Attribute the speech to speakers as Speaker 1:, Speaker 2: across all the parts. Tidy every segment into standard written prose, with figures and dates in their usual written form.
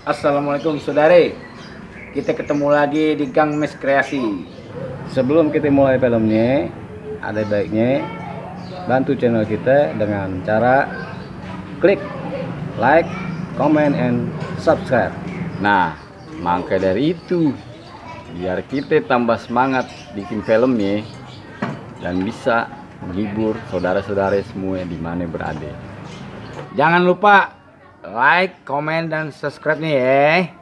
Speaker 1: Assalamualaikum saudari. Kita ketemu lagi di Gang Mes Kreasi.
Speaker 2: Sebelum kita mulai filmnya, ada baiknya bantu channel kita dengan cara klik like, comment, and subscribe.
Speaker 3: Nah, maka dari itu, biar kita tambah semangat bikin filmnya dan bisa menghibur saudara-saudara semua di mana berada.
Speaker 1: Jangan lupa like, comment, dan subscribe nih ya.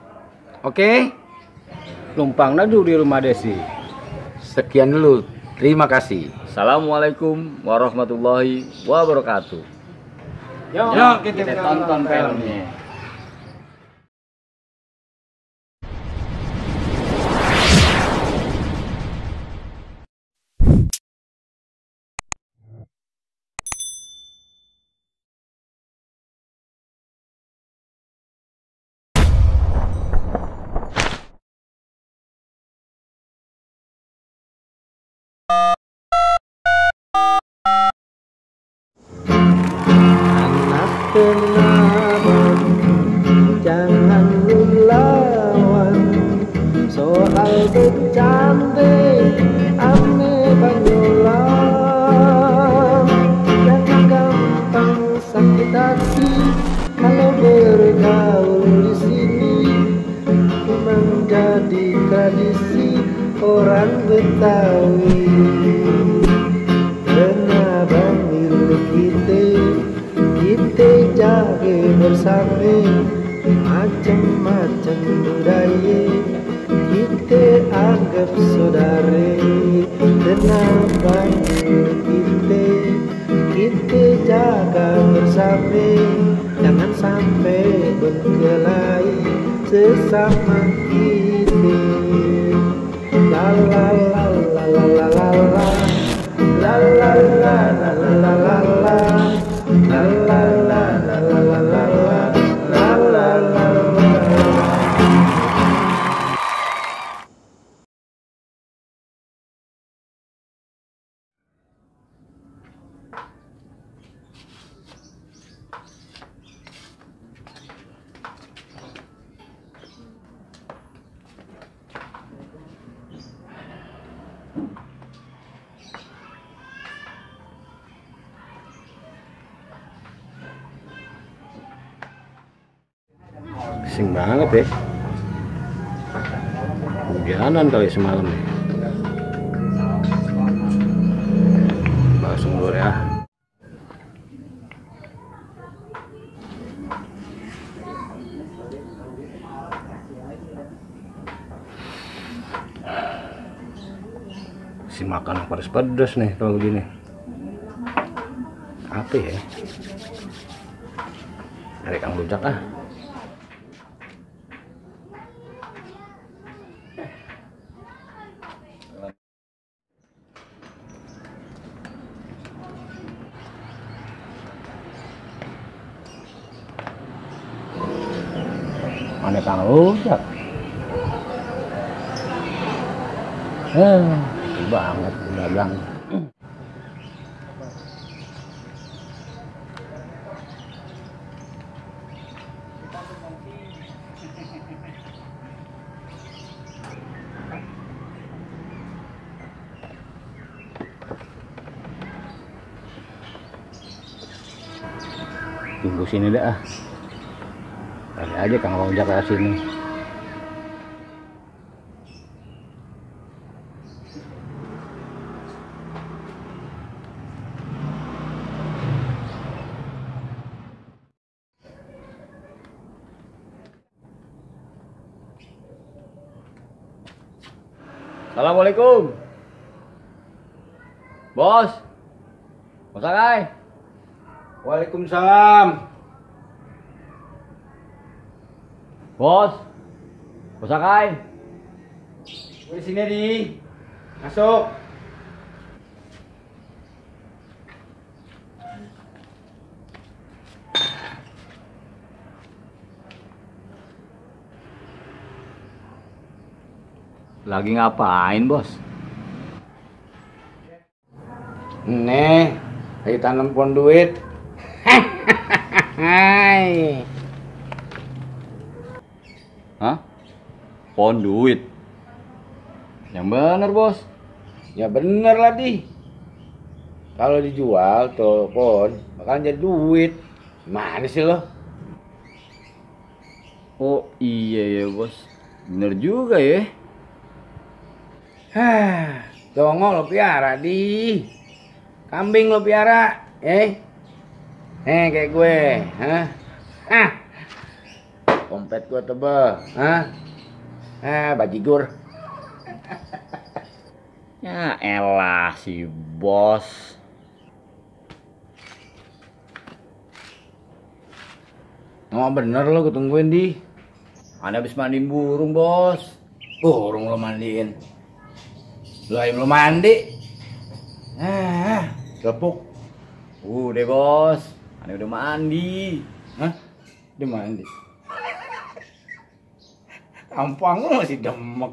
Speaker 1: Oke?
Speaker 2: Numpang nadu di rumah Desi.
Speaker 1: Sekian dulu. Terima kasih.
Speaker 3: Assalamualaikum warahmatullahi wabarakatuh.
Speaker 1: Yuk kita tonton filmnya.
Speaker 4: Anak kenalan, jangan lawan soal bercanda ame banyolan. Jangan gampang sakit hati kalau bergaul di sini, menjadi tradisi orang Betawi. Kenapa milik kita jaga bersama, macam-macam budaya kita anggap saudara. Kenapa milik kita jaga bersama, jangan sampai berkelahi sesama kita. La la la la la la la la. La la la la la la la la. La la la la la la la la. La la la la.
Speaker 2: Bising banget ya. Hujanan kali semalam nih. Langsung dulu ya. Si makan pedas-pedas nih kalau begini. Apa ya? Dari Kang Rujak ah. Mana Kang Rujak? Banget dagang. Tunggu sini deh ah. Kali aja Kang Rujak ke sini.
Speaker 3: Assalamualaikum. Bos. Bos Akai.
Speaker 1: Waalaikumsalam.
Speaker 3: Bos. Bos Akai.
Speaker 1: Di sini di. Masuk.
Speaker 3: Lagi ngapain, Bos?
Speaker 1: Nih, lagi tanam pohon duit. Hai.
Speaker 3: Hah? Pohon duit. Yang bener, Bos.
Speaker 1: Ya bener lah, Di. Kalau dijual tuh pohon bakalan jadi duit. Gimana sih lo?
Speaker 3: Oh iya ya, Bos. Bener juga ya.
Speaker 1: Hah, dongo lo piara, Di. Kambing lo piara, kayak gue, hah? Kompet gue tebel, hah? Bajigur.
Speaker 3: Ya elah si Bos.
Speaker 1: Oh bener lo, gue tungguin, Di.
Speaker 3: Anda habis mandiin burung, Bos.
Speaker 1: Burung lo mandiin. Lo ayo belum mandi. Gepuk.
Speaker 3: Udah, Bos. Anda udah mandi.
Speaker 1: Hah? Dia mandi. Tampang lo masih demek.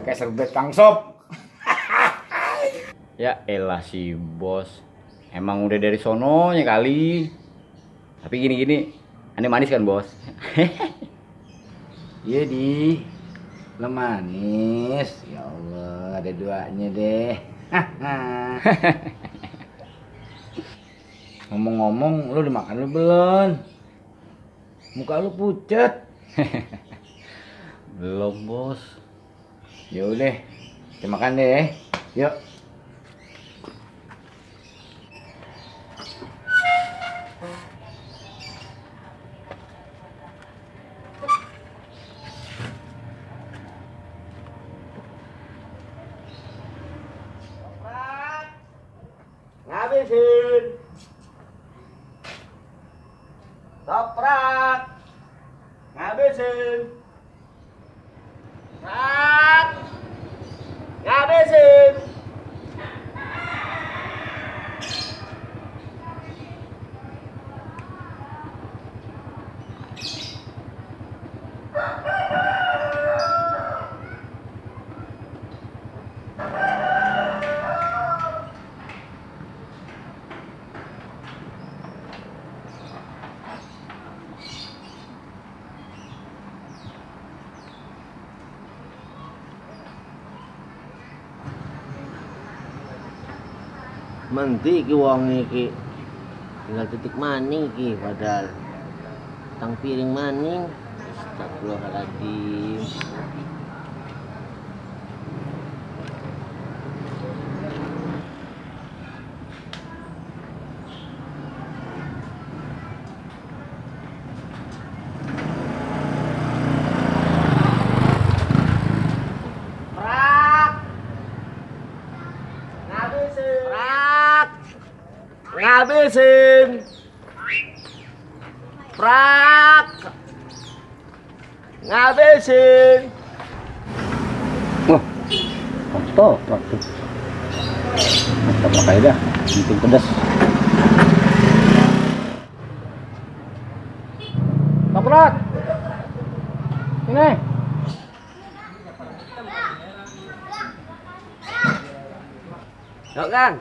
Speaker 1: Kayak serbet Kang Sop.
Speaker 3: Ya elah si Bos. Emang udah dari sononya kali. Tapi gini-gini, Anda manis kan, Bos?
Speaker 1: Iya, Di. Lo manis. Ya Allah, ada duanya deh. Ngomong-ngomong, lo udah makan lo belum? Muka lo pucat.
Speaker 3: Belum, Bos.
Speaker 1: Ya udah, kita makan deh. Yuk. Ngabisin. Toprak. Ngabisin. Rak. Ngabisin.
Speaker 5: Menti ki wong iki. Tinggal titik maning ki padahal. Tang piring maning. Astagfirullahaladzim.
Speaker 1: Ngabisin. Prak. Ngabisin.
Speaker 2: Wah, ketoprak tuh. Ketoprak aja dah, bikin pedas. Ketoprak. Ini.
Speaker 1: Yuk, Kang.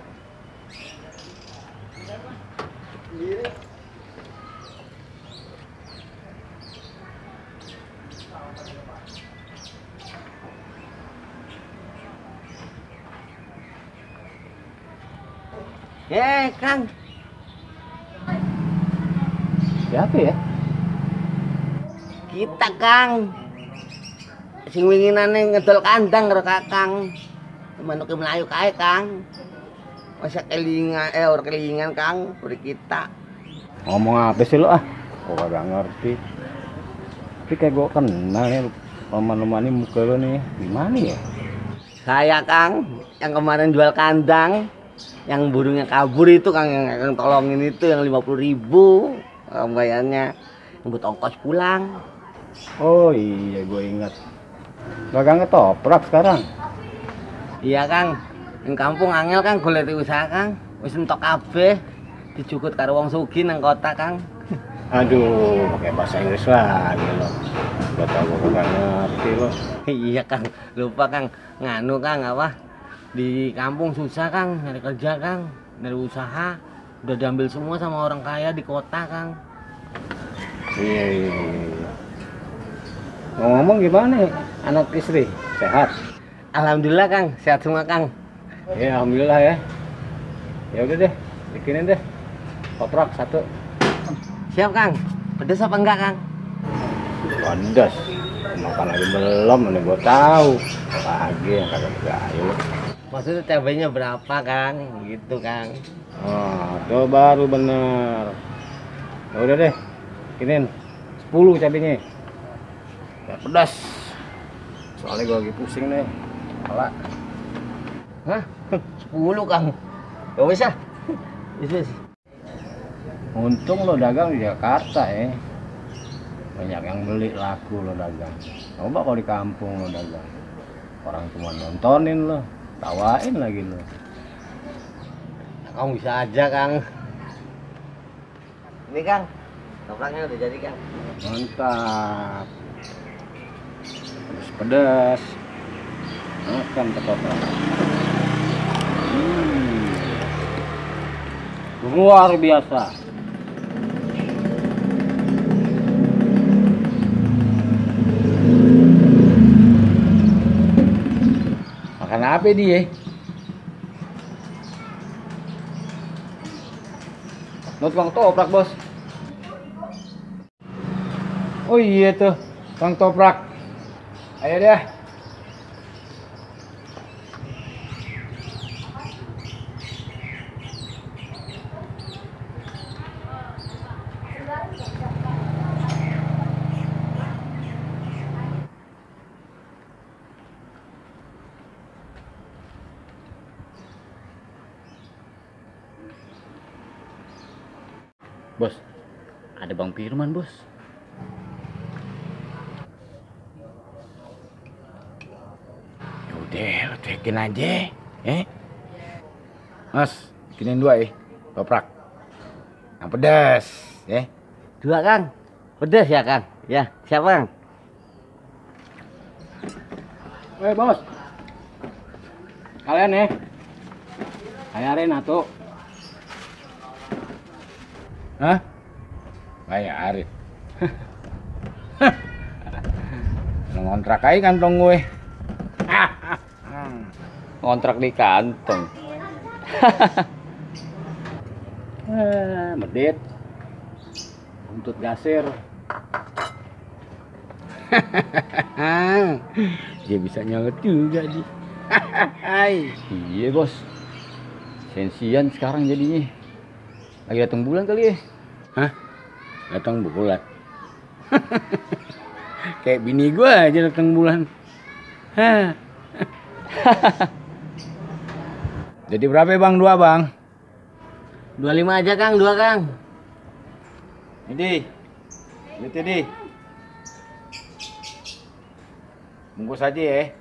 Speaker 5: Kang.
Speaker 2: Siapa ya?
Speaker 5: Kita, Kang. Sing winginane ngedol kandang karo Kakang. Manuke Melayu kae, Kang. Masa kelingan ora kelingan, Kang, beri kita.
Speaker 2: Ngomong apa sih lo ah? Kok kagak ngerti. Tapi kayak gue kenal ya, Roman ini muka lo nih. Gimana ya?
Speaker 5: Saya, Kang, yang kemarin jual kandang, yang burungnya kabur itu, Kang, yang tolongin itu yang 50.000 bayarnya, yang buat ongkos pulang.
Speaker 2: Oh iya, gue ingat. Gak ngetoprak sekarang.
Speaker 5: Iya, Kang. Yang kampung angel, Kang, golek usaha, Kang. Wis entok kabeh. Dijukut karo wong sugih nang kota, Kang.
Speaker 2: Aduh, pakai bahasa Inggris lagi lo. Gak tau gue gak ngerti lo.
Speaker 5: Iya, Kang. Lupa, Kang. Nganu, Kang, apa? Di kampung susah, Kang, nyari kerja, Kang. Dari usaha udah diambil semua sama orang kaya di kota, Kang.
Speaker 2: Iya. Ngomong gimana? Anak istri sehat?
Speaker 5: Alhamdulillah Kang, sehat semua Kang.
Speaker 2: Ya alhamdulillah ya. Ya udah deh, bikinin deh. Toprak 1.
Speaker 5: Siap Kang. Pedes apa enggak Kang?
Speaker 2: Pedas. Makan aja belum, mana gua tahu. Lagi yang kagak gaya lu.
Speaker 5: Maksudnya cabenya berapa Kang? Gitu Kang.
Speaker 2: Oh, itu baru bener. Ya udah deh, bikinin 10 cabenya. Ya pedas. Soalnya gua lagi pusing nih. Kepala.
Speaker 5: Hah? 10 Kang. Gak bisa. Bisa.
Speaker 2: Untung lo dagang di Jakarta ya. Banyak yang beli, laku lo dagang. Coba kalau di kampung lo dagang, orang cuma nontonin lo, tawain lagi lo.
Speaker 5: Kamu bisa aja Kang. Ini Kang, topraknya udah jadi Kang.
Speaker 2: Mantap. Pedas. Makan ketoprak. Luar biasa.
Speaker 1: Makan apa dia?
Speaker 2: Lo tukang toprak bos.
Speaker 1: Oh iya tuh, Kang Toprak. Ayo deh.
Speaker 3: Bos, ada Bang Firman bos.
Speaker 1: Udah, lo cuekin aja. Mas, bikinin 2 toprak. Yang pedas,
Speaker 5: 2 Kang. Pedes ya Kang? Ya, siap Kang.
Speaker 2: Bos, kalian nih, bayarin atuh.
Speaker 1: Hah? Bayarin. Ngontrak aja kantong gue.
Speaker 3: Kontrak di kantong.
Speaker 2: Medit, buntut gasir.
Speaker 1: Dia bisa nyolot juga di.
Speaker 3: Iya bos. Sensian sekarang jadinya. Lagi datang bulan kali ya.
Speaker 1: Hah? Datang bulan. Kayak bini gua aja datang bulan. Hah. Jadi berapa ya, Bang? 2 Bang.
Speaker 5: 25 aja Kang, 2 Kang.
Speaker 1: Ini. Ini. Bungkus aja ya.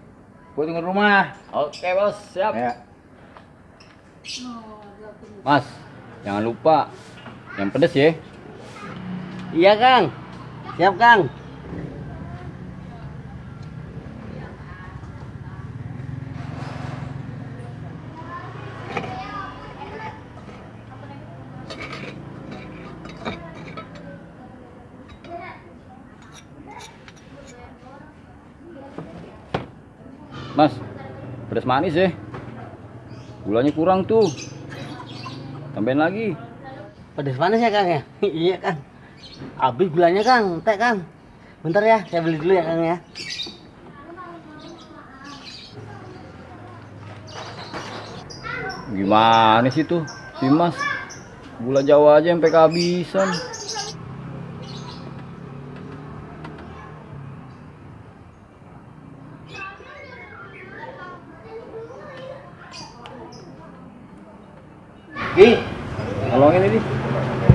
Speaker 1: Gua tunggu rumah.
Speaker 3: Oke bos, siap.
Speaker 1: Ya.
Speaker 3: Mas, jangan lupa yang pedes ya.
Speaker 5: Iya Kang. Siap Kang.
Speaker 3: Mas, pedas manis ya. Gulanya kurang tuh. Tambahin lagi.
Speaker 5: Pedes panas ya Kang ya? Iya Kang. Habis gulanya Kang, teh Kang. Bentar ya, saya beli dulu ya Kang ya.
Speaker 3: Gimana sih tuh si Mas? Gula Jawa aja sampai kehabisan.
Speaker 2: Di, tolongin ini.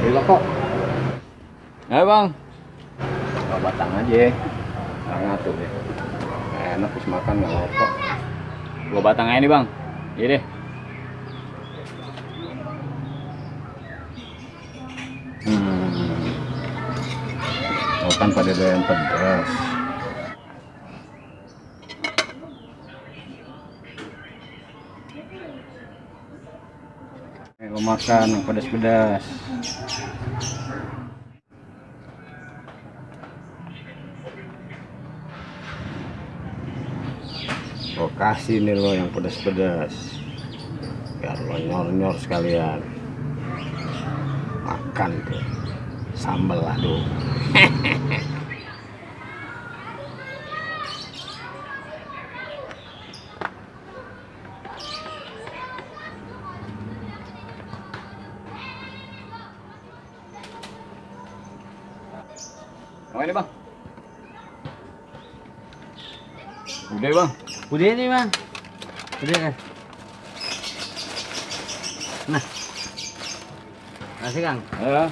Speaker 2: Di kok.
Speaker 3: Ayo bang.
Speaker 2: Bawa batang aja. Nggak tuh deh. Enak terus makan nggak rokok.
Speaker 3: Gua batang aja nih bang. Iya deh.
Speaker 2: Oh kan pada doyan pedas. Ayo makan yang pedas-pedas. Gua kasih nih lo yang pedas-pedas, biar lo nyor-nyor sekalian. Makan tuh sambal lado.
Speaker 3: Mau ini bang? Udah bang?
Speaker 5: Udah ini bang. Udah kan. Nah. Kasih Kang.
Speaker 3: Ya.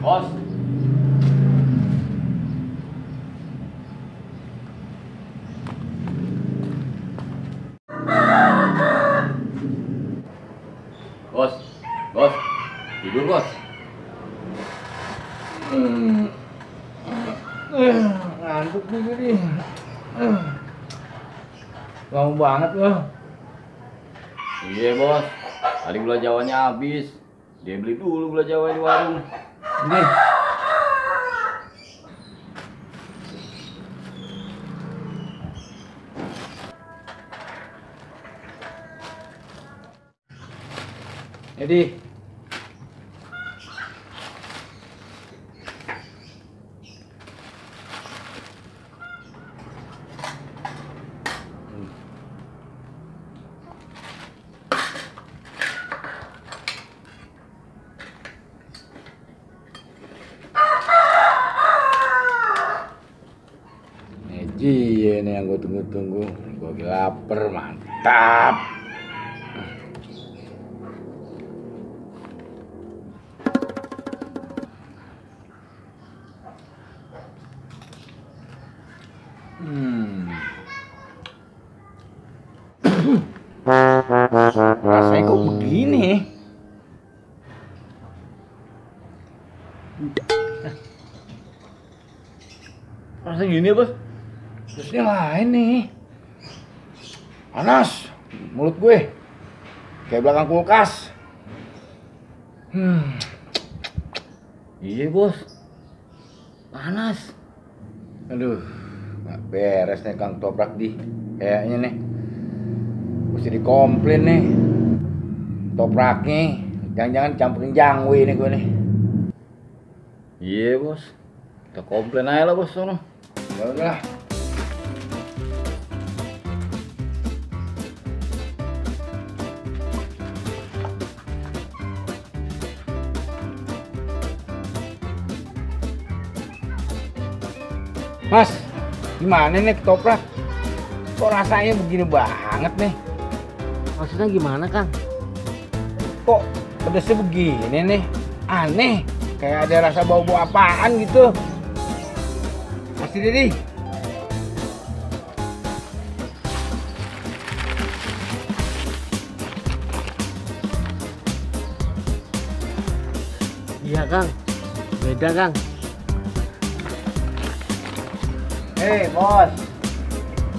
Speaker 3: Bos. Bos, tidur bos.
Speaker 1: Ngantuk nih gue nih. Lama banget loh.
Speaker 3: Iya bos, tadi gula jawanya habis. Dia beli dulu gula jawa di warung.
Speaker 1: Nih. Jadi ini yang gue tunggu-tunggu. Gue lagi lapar, mantap. Rasanya kok begini?
Speaker 3: Rasanya gini ya bos?
Speaker 1: Terusnya lain nih. Panas mulut gue. Kayak belakang kulkas.
Speaker 3: Iya bos. Panas.
Speaker 1: Aduh, nggak beres nih Kang Toprak di. Kayaknya nih mesti dikomplain nih. Topraknya jangan-jangan campurin jangwe nih gue nih.
Speaker 3: Iya bos. Kita komplain aja lah bos sono.
Speaker 1: Ya udah. Mas, gimana nih ketoprak? Kok rasanya begini banget nih?
Speaker 5: Maksudnya gimana Kang?
Speaker 1: Kok pedesnya begini nih? Aneh, kayak ada rasa bau-bau apaan gitu. Mas Didi.
Speaker 5: Iya Kang. Beda Kang.
Speaker 1: Hei bos,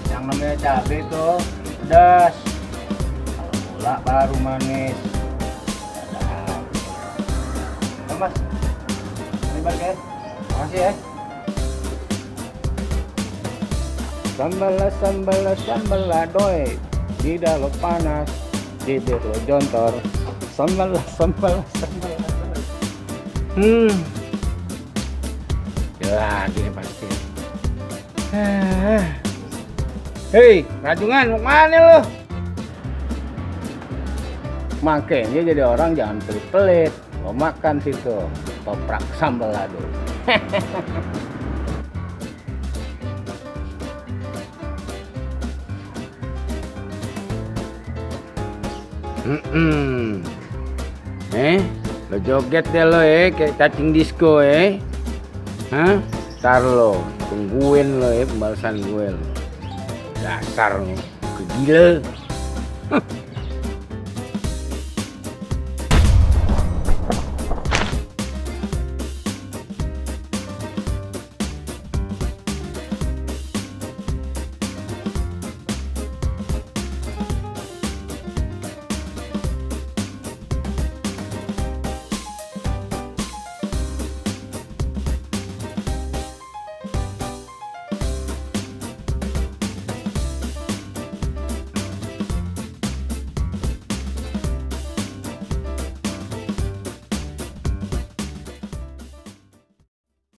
Speaker 1: yang namanya cabai itu pedas, kalau gula baru manis. Nah, mas, ini balik ya, makasih ya. Sambal doy, tidak lo panas, bibir lo jontor. Sambal. Ya gini pasti. Hei, rajungan, mau kemana lo? Makanya jadi orang jangan pelit-pelit. Lo makan situ, toprak sambal lado. Lo joget ya lo kayak cacing disco Hah? Ntar lo, tungguin lo pembalasan gue lo. Dasar lo, kegila.